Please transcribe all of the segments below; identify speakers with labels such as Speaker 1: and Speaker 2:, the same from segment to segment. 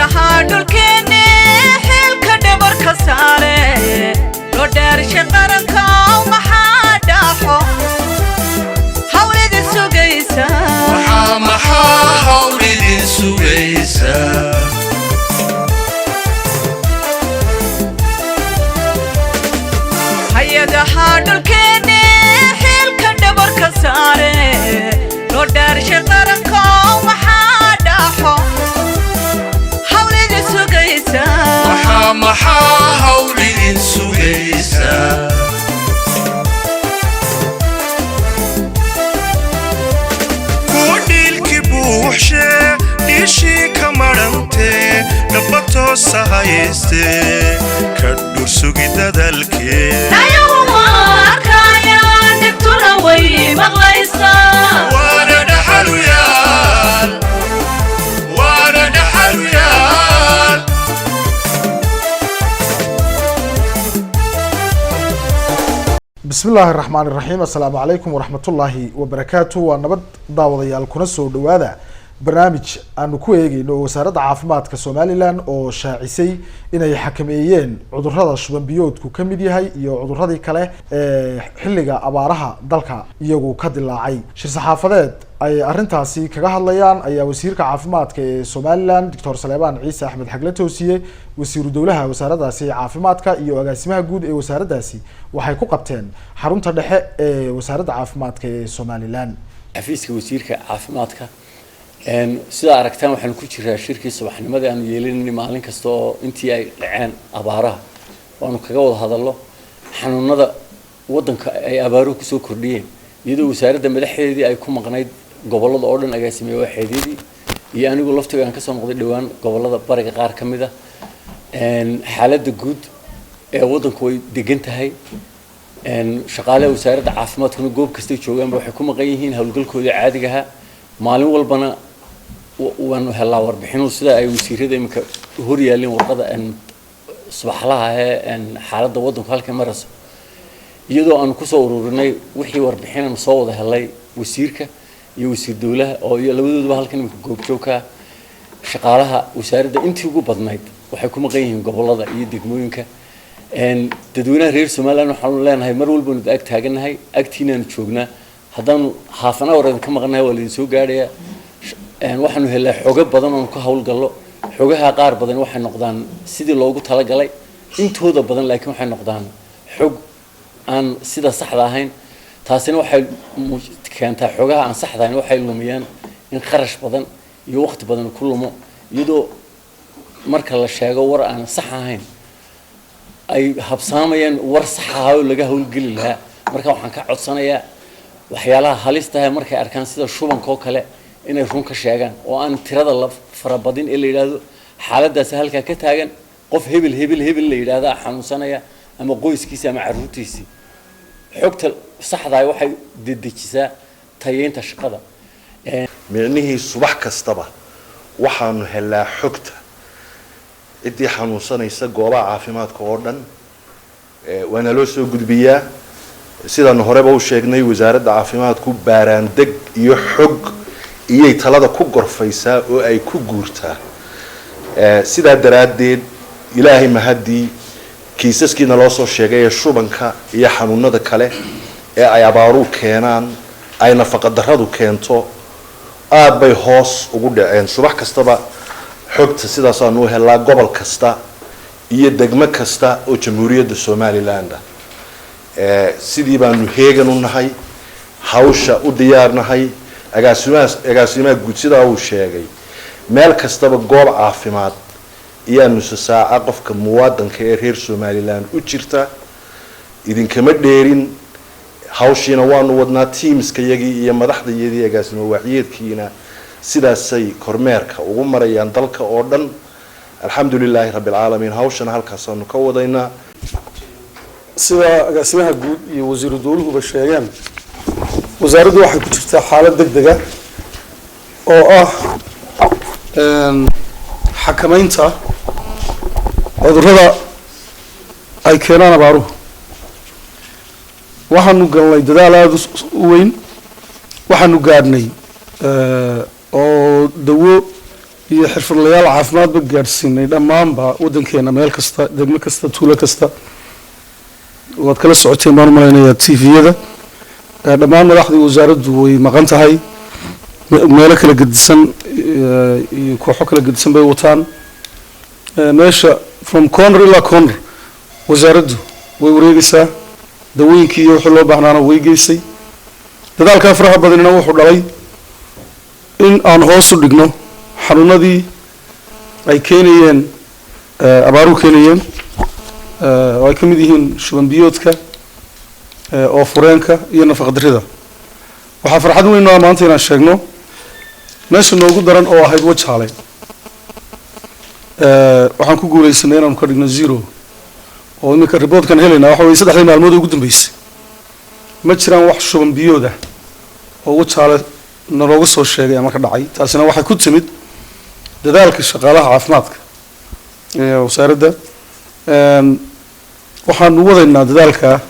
Speaker 1: Hay-adaha dhulkeenne xilka dhabarka saare loo dhaarsha qaranka, maxaa dhaxo hawlida sugaysa?
Speaker 2: Maxaa hawl idin sugaysaa?
Speaker 1: Hay-adaha dhulkeenne xilka dhabarka saare loo dhaarsha qaranka, maxaa dhaxo hawlida sugaysa?
Speaker 2: Maxaa hawl idin sugaysaa?
Speaker 3: Kuwa dhiilki buuxshee, dhiishii ka madhantee, dhaba toosa haystee, ka dhursugi dadalkee.
Speaker 1: Dayahuma arkayaan, dhibtuna way maqlaysaa.
Speaker 2: Waana dhaxaluyaal, waana dhaxaluyaal.
Speaker 4: Bismi illaahi raxmaan iraxiim. Assalaamu calaykum waraxmatullaahi wabarakaatu. Waa nabad daawadayaal, kuna soo dhawaada barnaamij aanu ku eegeyno wasaaradda caafimaadka Somaliland oo shaacisay inay xakameeyeen cudurrada shuban biyoodku ka mid yahay iyo cuduradii kale ee xilliga abaaraha dalka iyagu ka dilaacay. Shir saxaafadeed ay arrintaasi kaga hadlayaan ayaa wasiirka caafimaadka ee Somaliland, Doctor Saleebaan Ciise Axmed Xagle Toosiye, wasiiru dowlaha wasaaraddaasi caafimaadka iyo agaasimaha guud ee wasaaraddaasi waxay ku qabteen xarunta dhexe ee wasaaradda caafimaadka ee Somaliland.
Speaker 5: Xafiiska wasiirka caafimaadka, sidaa aragtaan, waxaanu ku jiraa shirkii subaxnimadii aanu yeelinayna maalin kasta oo intii ay dhaceen abaaraha, waanu kaga wada hadallo xanuunada waddanka ay abaaruhu kusoo kordhiyeen, iyadoo wasaaradda madaxdeedii ay ku maqnayd gobollada oo dhan, agaasimeeye waaxeedyadii iyo anigu laftiga aan kasoo noqday dhowaan gobollada bariga qaar ka mid ah. Xaaladda guud ee waddanku way degan tahay. Shaqaalaha wasaaradda caafimaadkuna goob kastay joogaanba waxay ku maqan yihiin howlgalkoodii caadiga ahaa. Maalin walbana waanu helaa warbixinu sida ay wasiirada iminka hor yaalleen warqada subaxlaha ee xaaladda waddanku halkay marayso, iyadoo aanu kusoo ururinay wixii warbixin aanu soo wada helay wasiirka iyo wasiir dowlaha oo iyo labadooduba halkan iminka goobjoogka ah. Shaqaalaha wasaaradda intii ugu badnayd waxay ku maqan yihiin gobollada iyo degmooyinka. Dadweynaha reer Somaliland waxaanu leenahay mar walbaanu ag taagannahay, agtiinaanu joognaa. Haddaanu half an hour idinka maqannahay, waa laidin soo gaadhayaa. Waxaanu helnaa xogo badan oonu ka howlgallo. Xogaha qaar badan waxay noqdaan sidii loogu talagalay intooda badan, laakiin waxay noqdaan xog aan sida saxda ahayn. Taasina waxay keentaa, xogaha aan saxda ahayn waxay lumiyaan in kharash badan iyo waqti badan ku lumo, iyadoo marka la sheego war aan sax ahayn ay habsaamayaan war sax ahaa oo laga howlgeli lahaa. Marka waxaan ka codsanayaa waxyaalaha halistaha markay arkaan, sida shubanka oo kale, inay run ka sheegaan oo aan tirada la farabadin ee la yidhaahdo xaaladaasi halkaa ka taagan, qof hebel hebel hebel la yidhaahdaa xanuunsanaya ama qoyskiisi ama carruurtiisii. Xogta saxdaah waxay dedejisaa tayeynta shaqada.
Speaker 6: Micnihii subax kastaba waxaanu helaa xogta ciddii xanuunsanaysa goobaha caafimaadka oo dhan, waana loo soo gudbiyaa. Sidaanu horeba u sheegnay, wasaaradda caafimaadku baaraandeg iyo xog iyay talada ku gorfaysaa oo ay ku guurtaa. Sidaa daraaddeed, Ilaahay mahaddii, kiisaskiina loo soo sheegay ee shubanka iyo xanuunada kale ee ay abaaruhu keenaan, ay nafaqa darradu keento, aad bay hoos ugu dhaceen. Subax kastaba xogta sidaasaanu u helaa gobol kasta iyo degmo kasta oo Jamhuuriyadda Somaliland ah. Sidii baanu heegan u nahay, hawsha u diyaarnahay. Agaasimaha guud sidaa uu sheegay, meel kastaba goob caafimaad iyaa nusa saaca qofka muwaadanka ee reer Somaliland u jirta. Idinkama dheerin, hawshiina waanu wadnaa. Teamska yagii iyo madaxdayadii, agaasimo waaxyeedkiina sidaasay kormeerka ugu marayaan dalka oo dhan. Alxamdu lilaahi rabbi alcaalamiin, hawshana halkaasaanu ka wadaynaa.
Speaker 7: Sida agaasimaha guud iyo wasiiru dowluhuba sheegeen, wasaaraddu waxay ku jirtaa xaalad deg dega oo ah xakameynta cudurrada ay keenaan abaaruhu. Waxaanu galnay dadaal aada u weyn. Waxaanu gaadhnay oo dawo Iyo xirfadlayaal caafimaadba gaadhsiinay dhammaanba waddankeena, meel kasta, degmo kasta, tuulo kasta. Waad kala socoteen baan umalaynayaa TV-yada. Dhammaan madaxdii wasaaraddu way maqan tahay, meelo kala gedisan iyo kooxo kala gedisan bay wataan. Meesha from corner ilaa corner wasaaraddu way wareegaysaa. Dawooyinkii iyo wixii loo baahnaana way geysay. Dadaalkaa faraha badanina wuxuu dhalay in aan hoos u dhigno xanuunadii ay keenayeen abaaruhu keenayeen, oo ay ka mid yihiin shuban biyoodka, oo fureenka iyo nafaqadarrida. Waxaa farxad weyn noo maanta inaan sheegno meesha noogu daran oo ahayd Wajaale, waxaan ku guuleysanay inaanu ka dhigno zero, oo iminka reportkan helaynaa waxa weye 3dii maalmood ugu dambeysay ma jiraan wax shuban biyood ah oo Wajaale nalooga soo sheegay ama ka dhacay. Taasina waxay ku timid dadaalka shaqaalaha caafimaadka ee wasaaradda. Waxaanu wadaynaa dadaalka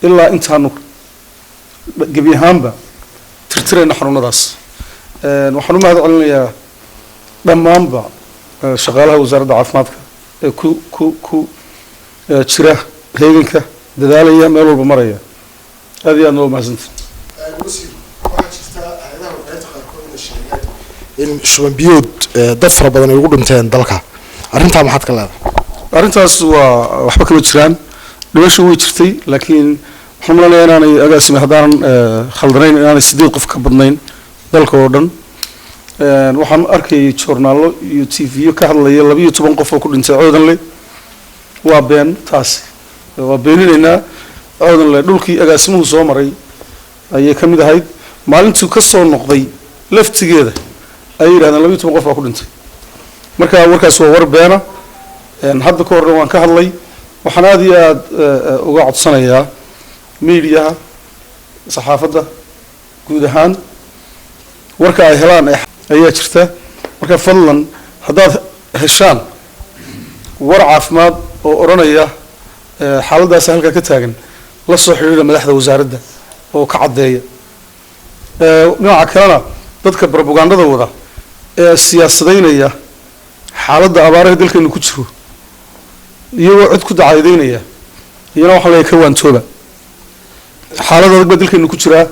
Speaker 7: ilaa intaanu gebi ahaanba tirtirayna xanuunadaas. Waxaan u mahad celinayaa dhammaanba shaqaalaha wasaaradda caafimaadka ee ku jira heeganka, dadaalaya, meel walba maraya. Aad iyo aadna waa mahadsanta.
Speaker 4: Wasiir, waxaa jirta hay-adaha warbaahinta qaarkood inay sheegeen in shuban biyood dad fara badan ay ugu dhinteen dalka. Arrintaa maxaad ka leedahay?
Speaker 7: Arrintaas waa waxba kama jiraan. Dhimasho way jirtay, laakiin waxaan malanayaa inaanay, agaasime, haddaanan khaldanayn, inaanay 8 qof ka badnayn dalka oo dhan. Waxaan arkayay joornaallo iyo TV-yo ka hadlaya 12 qof oo ku dhintay Coodanle. Waa been taasi, waa beeninaynaa. Coodanle dhulkii agaasimuhu soo maray ayay ka mid ahayd. Maalintuu ka soo noqday laftigeeda ayay yidhahdeen 12 qof baa ku dhintay. Marka warkaas waa war beena. Hadda ka horna waan ka hadlay. Waxaan aada iyo aada uga codsanayaa miidiyaha, saxaafadda guud ahaan, warka ay helaan ayaa jirta. Marka fadlan, haddaad heshaan war caafimaad oo odhanaya xaaladdaasi halkaa ka taagan, la soo xidhiidha madaxda wasaaradda oo ka caddeeya. Dhinaca kalena, dadka brobagandada wada ee siyaasadaynaya xaaladda abaaraha dalkeenu ku jiro, iyagoo cod ku dacaydaynaya, iyana waxaa leeyahay ka waantooba. Xaalad adag baa dalkeenu ku jiraa.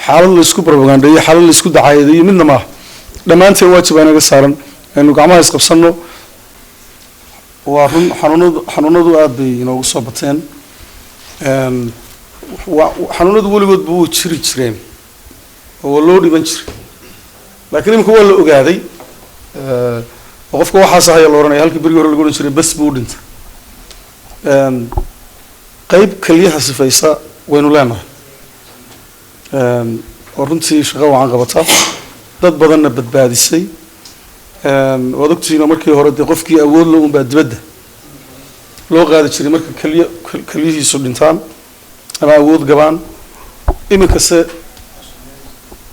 Speaker 7: Xaalad la isku brobagandeeyo, xaalad la isku dacaayadeeyo midna maaha. Dhammaanteen waajib baa inaga saaran aynu gacmaha isqabsanno. Waa run, xanuunadu aada bay inoogu soo bateen. Xanuunadu weligoodba wuu jiri jireen oo waa loo dhiban jiray, laakiin imika waa la ogaaday oo qofka waxaas ahaya la ohanaya, halkii berigii hore lagu odhan jiray bes buu u dhintay. Qeyb keliyaha sifaysa waynu leenahay oo runtii shaqo wacan qabata, dad badanna badbaadisay. Waad ogtihiin oo markii hore dee qofkii awood lo unbaa dibadda loo qaadi jiray marka keliyihiisu dhintaan ama awood gabaan. Iminkase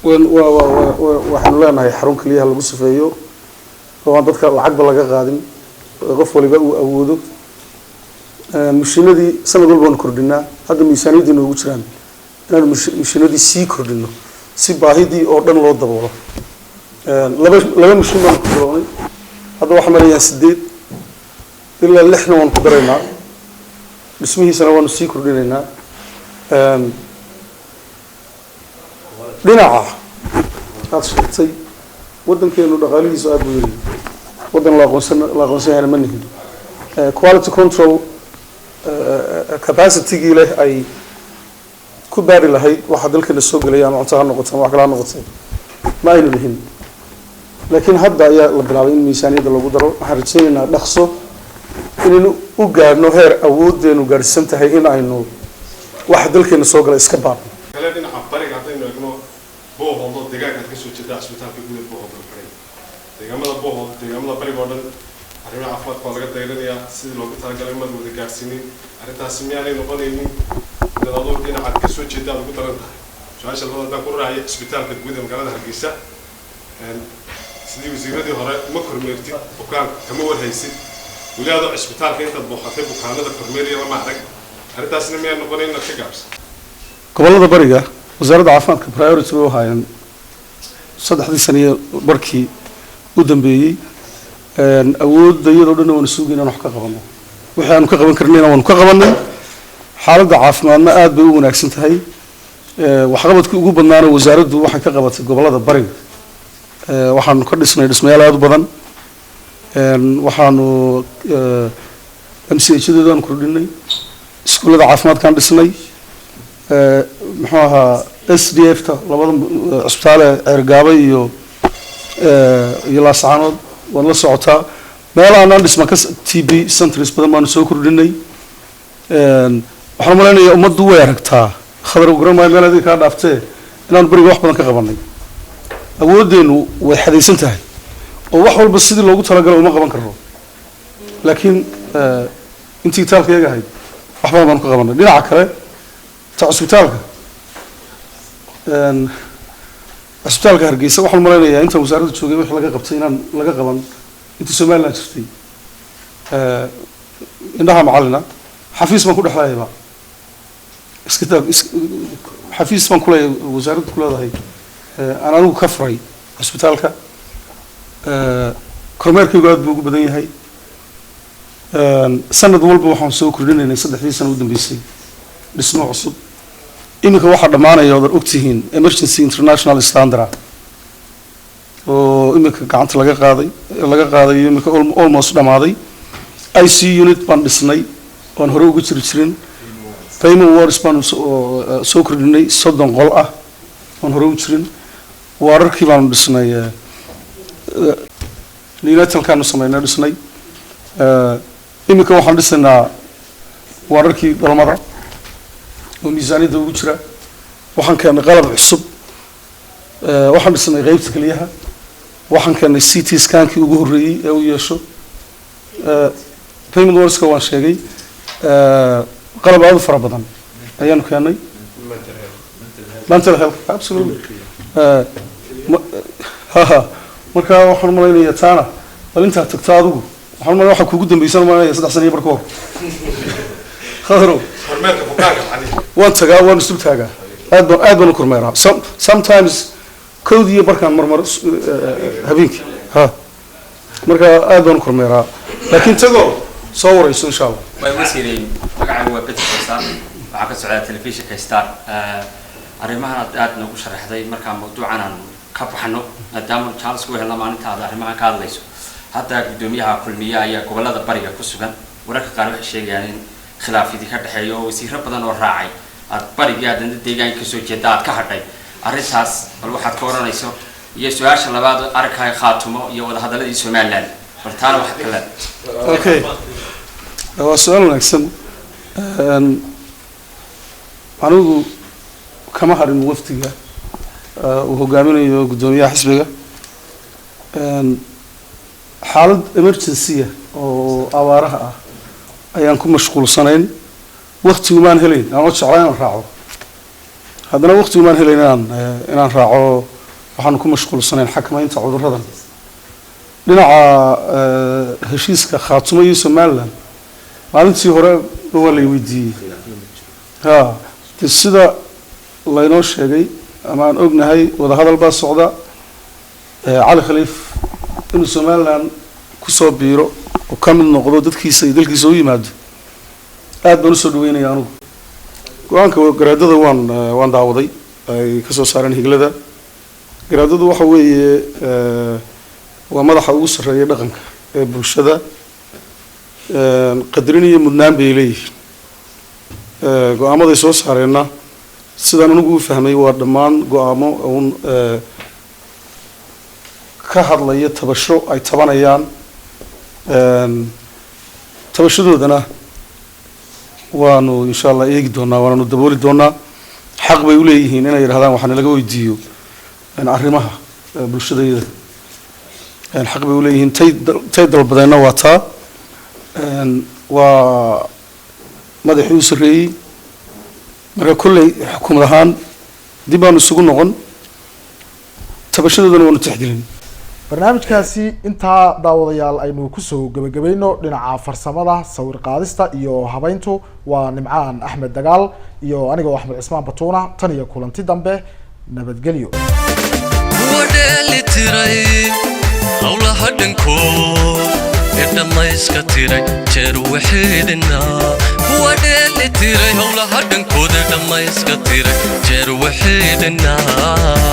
Speaker 7: wa waxaanu leenahay xarun keliyaha lagu sifeeyo oo aan dadka lacagba laga qaadin, qof waliba uu awoodo. Mashiinadii sanad walba waanu kordhinaa. Hadda miisaaniyaddii noogu jiraan inaanu mashiinadii sii kordhino si baahidii oo dhan loo daboolo. Laba mashiin baanu ku bilownay, hadda waxaa marayaan sideed, ilaa lixna waanu ku daraynaa, dhismihiisana waanu sii kordhinaynaa. Dhinaca aad sheegtay, waddankeenu dhaqaalihiisu aada buu yaryahay, waddan la aqoonsan yahayna ma nihin. Quality control capacity-gii leh ay ku baari lahayd waxa dalkeena soo gelaya, ama cunto ha noqoto ama wax kale ha noqotay, ma aynu lihin. Laakiin hadda ayaa la bilaabay in miisaaniyadda lagu daro. Waxaan rajaynaynaa dhaqso inaynu u gaadhno heer awooddeenu gaadhsiisan tahay in aynu waxa dalkeena soo gala iska baarno.
Speaker 8: Kale, dhinaca bariga haddaynu eegno, Buuhoodlo, deegaanka aad kasoo jeeda, cisbitaalka guud ee Buuhoodlo xiray. Deegaamada Buuhood, deegaamada bariga oo dhan arrimaha caafimaadka waa laga dayranayaa. Sidii loogu talagalay maad wada gaadhsiinin. Arrintaasi miyaanay noqonaynin inaad adoo dhinacaad kasoo jeeda aad ugu daran tahay? Su-aasha labaad haddaan ku raacaya, cisbitaalka guud ee magaalada Hargeysa, sidii wasiiradii hore ma kormeertid bukaan, kama warhaysid. Weli adoo cisbitaalka intaad booqatay bukaanada kormeeriya lama arag. Arrintaasna miyaan noqonayn inaad ka gaabsa?
Speaker 7: Gobollada bariga wasaaradda caafimaadka priority bay u haayeen 3dii saniyo barkii U dambeeyey awoodda iyadoo dhanna waanu sugay inaan wax ka qabanno. Wixii aanu ka qaban karnayna waanu ka qabanay. Xaaladda caafimaadna aad bay u wanaagsan tahay. Waxqabadkii ugu badnaana wasaaraddu waxay ka qabatay gobollada bariga. Waxaanu ka dhisnay dhismayaal aada u badan, waxaanu MCH-yadeedaanu kordhinay, iskuullada caafimaadkaan dhisnay, muxuu ahaa, SDF ta labada cusbitaale Ceergaaba iyo Laascaanood waad la socotaa. Meelaha aanaan dhisma ka TB centers badan baanu soo kordhinay. Waxaan umalaynaya ummaddu way aragtaa. Khadar, garan maayo meel adiga kaa dhaaftee inaanu beriga wax badan ka qabanay. Awooddeenu way xadaysan tahay oo wax walba sidii loogu talagalay uma qaban karno, laakiin intii taalka iyaga ahayd wax badan baanu ka qabanay. Dhinaca kale, ta cusbitaalka, cusbitaalka Hargeysa, waxaan malaynayaa intaan wasaaradda joogay wixii laga qabtay inaan laga qaban intii Somaliland jirtay. Indhaha macallina xafiis baan ku dhexlayaba iska daa, xafiis baan kuleeyahay wasaaraddu ku leedahay aan anigu ka furay cusbitaalka. Kormeerkaygu aad buu ugu badan yahay. Sanad walba waxaan soo kordhinaynay 3dii sano u dambeysay dhismo cusub. Iminka waxaa dhammaanaya ood ogtihiin emergency international standard oo iminka gacanta laga qaaday, iminka almost dhamaaday. IC unit baan dhisnay oon hore uga jiri jirin. Payment wards baan soo kordhinay, 30 qol ah oon hore u jirin. Waararkii baanu dhisnay, neonatalkaanu sameynay, dhisnay. Iminka waxaan dhisaynaa waararkii dhalmada oo miisaaniyadda ugu jira. Waxaan keennay qalab cusub. Waxaan dhisnay qeybta keliyaha. Waxaan keennay CT scankii ugu horreeyey ee u yeesho. Payment wardska waan sheegay. Qalab aada u fara badan ayaanu keennay. Mental health, absolutely. Ha, marka waxaan malaynayaa taana bal intaad tagto adigu, waxaan malaya waxaa kuugu dambaysan malanaya 3 sano iyo bar ka hor, Khadrow.
Speaker 8: Kormeerka bukaanka macnihi.
Speaker 7: Waan tagaa, waan isdul taagaa, aad baan u kormeeraa. Sometimes kowdiiyo barkaan marmar habeenkii ha. Marka aad baan u kormeeraa, laakiin tagoo soo warayso insha Allah.
Speaker 9: Way wasiireen. Magacaygu waa Bedri Koosaan, waxaa ka socdaa telefishinka Star. Arrimahan aad noogu sharaxday, markaa mawduucan aan ka baxno, maadaama chance ku helna maalinta aad arrimahan ka hadlayso. Hadda guddoomiyaha Kulmiye ayaa gobolada bariga ku sugan. Wararka qaar waxay sheegayaan in khilaaf idinka dhexeeyo oo wasiiro badan oo raacay aad barigii aadana deegaanka kasoo jeeda aad ka hadhay. Arrintaas bal waxaad ka odhanayso, iyo su-aasha labaad, arrinka Khaatumo iyo wadahadaladii Somaliland, bal taana waxaad ka leedahay.
Speaker 7: Okay, waa su-aal wanaagsan. Anigu kama harin wafdiga uu hogaaminayo guddoomiyaha xisbiga. Xaalad emergency oo abaaraha ah ayaan ku mashquulsanayn. Waktigumaan helayn anoo jeclaa inaan raaco, haddana waktigumaan helayn inaan raaco. Waxaanu ku mashquulsanayn xakamaynta cudurradan. Dhinaca heshiiska Khaatumo iyo Somaliland, maalintii hore waa lay weydiiyey. Ha, de sida laynoo sheegay ama aan ognahay, wadahadal baa socda. Cali Khaliif inuu Somaliland kusoo biiro oo ka mid noqdo, dadkiisa iyo dalkiisa u yimaado, aad baan usoo dhaweynaya anigu. Go-aanka garaadada waan daawaday ay kasoo saareen higlada. Garaadadu waxa weeye waa madaxa ugu sarreeya dhaqanka ee bulshada. Qadarin iyo mudnaan bay leeyihiin. Go-aamaday soo saareenna, sidaan anigu u fahmay, waa dhammaan go-aamo uun ka hadlaya tabasho ay tabanayaan. Tabashadoodana waanu insha Allah eegi doonaa, waananu dabooli doonaa. Xaq bay uleeyihiin inay yidhahdaan waxaana laga weydiiyo arrimaha bulshadayada. Xaq bay uleeyihiin. Tay dalbadeenna waa taa. Waa madaxii u sarreeyey. Marka kolley xukuumad ahaan dib baanu isugu noqon, tabashadoodana waanu tixgelin.
Speaker 4: Barnaamijkaasi intaa, daawadayaal, aynu kusoo gebagabayno. Dhinaca farsamada, sawir qaadista iyo habeyntu waa Nimcaan Axmed Dagaal iyo anigoo Axmed Cismaan Batuuna. Tan iyo kulanti dambe, nabadgelyo.
Speaker 2: Kuwa dheeli tiray howlaha.
Speaker 10: Dhankood ee dhammayska tiray jeer waxeedhinaa, kuwa dheeli tiray howlaha dhankooda, dhammayska tiray jeer waxeedhinaa.